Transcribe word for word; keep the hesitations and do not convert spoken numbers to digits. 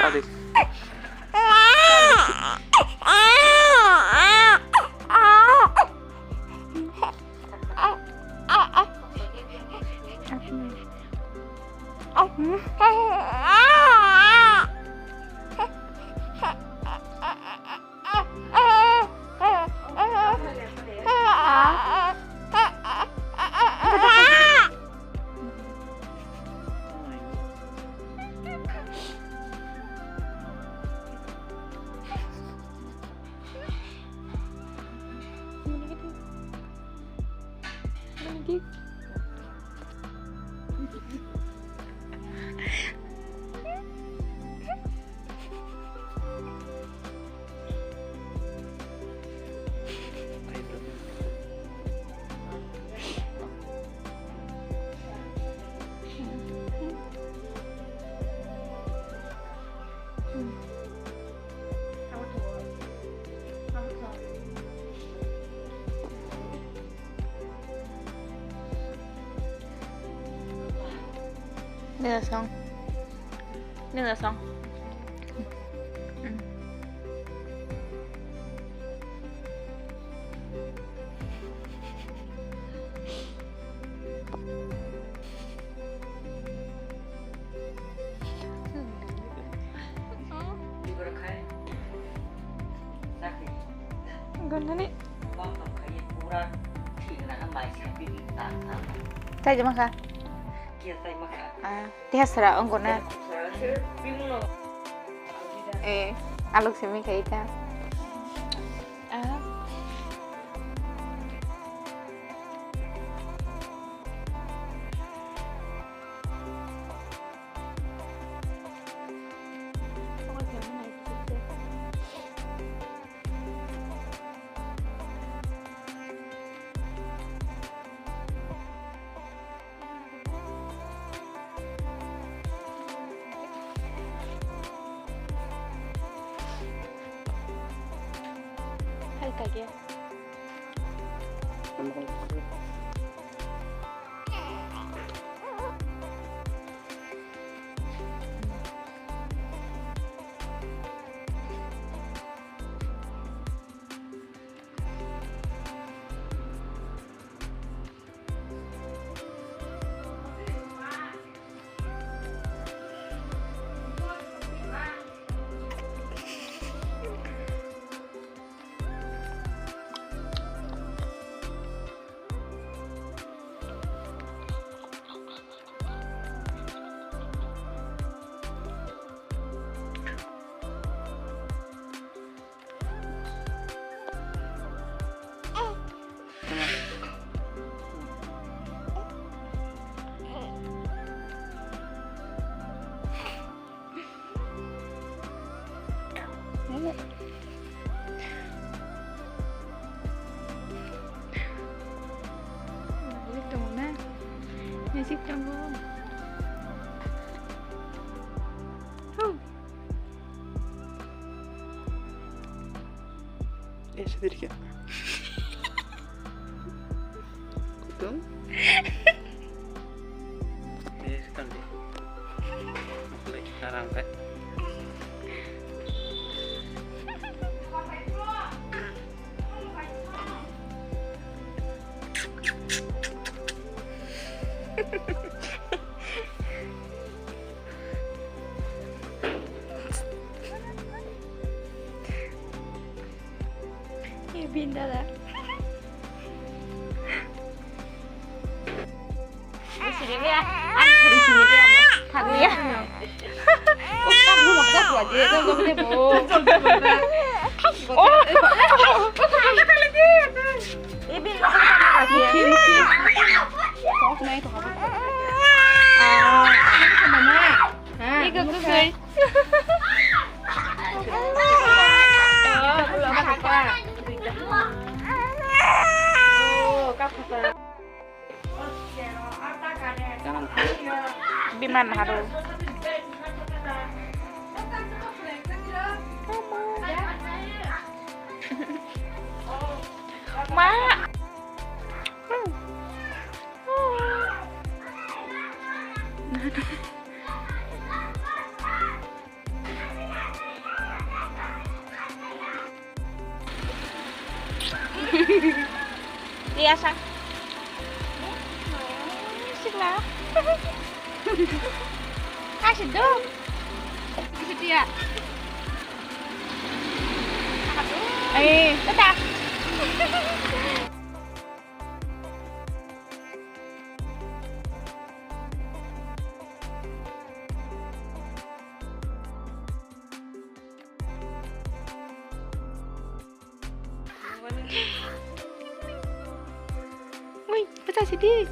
Adi. Nina song. Nina song. Gonani. Tei jema kha. Ah, tei hasra ongkona. Eh, alok simi khai ta. Ah. Hai kage. Nasib tongo. Huu. Eh, sedikit. Kutung. Eh, sekali. Mulai sekarang, Kak. Ibin dada. Sini dia, ang sini dia, thang dia. Ukta bu makta bu aja, jol jol dia bu. Oh. Ibin makta bu aja. Mukhi, mukhi. Kok naik tuh apa? Ah, ini mana? Igo kukai. Biman haru. Ma. Yasa. Sigla. Kasi do. Bisa dia. Eh, tata. Ui, pata sidi.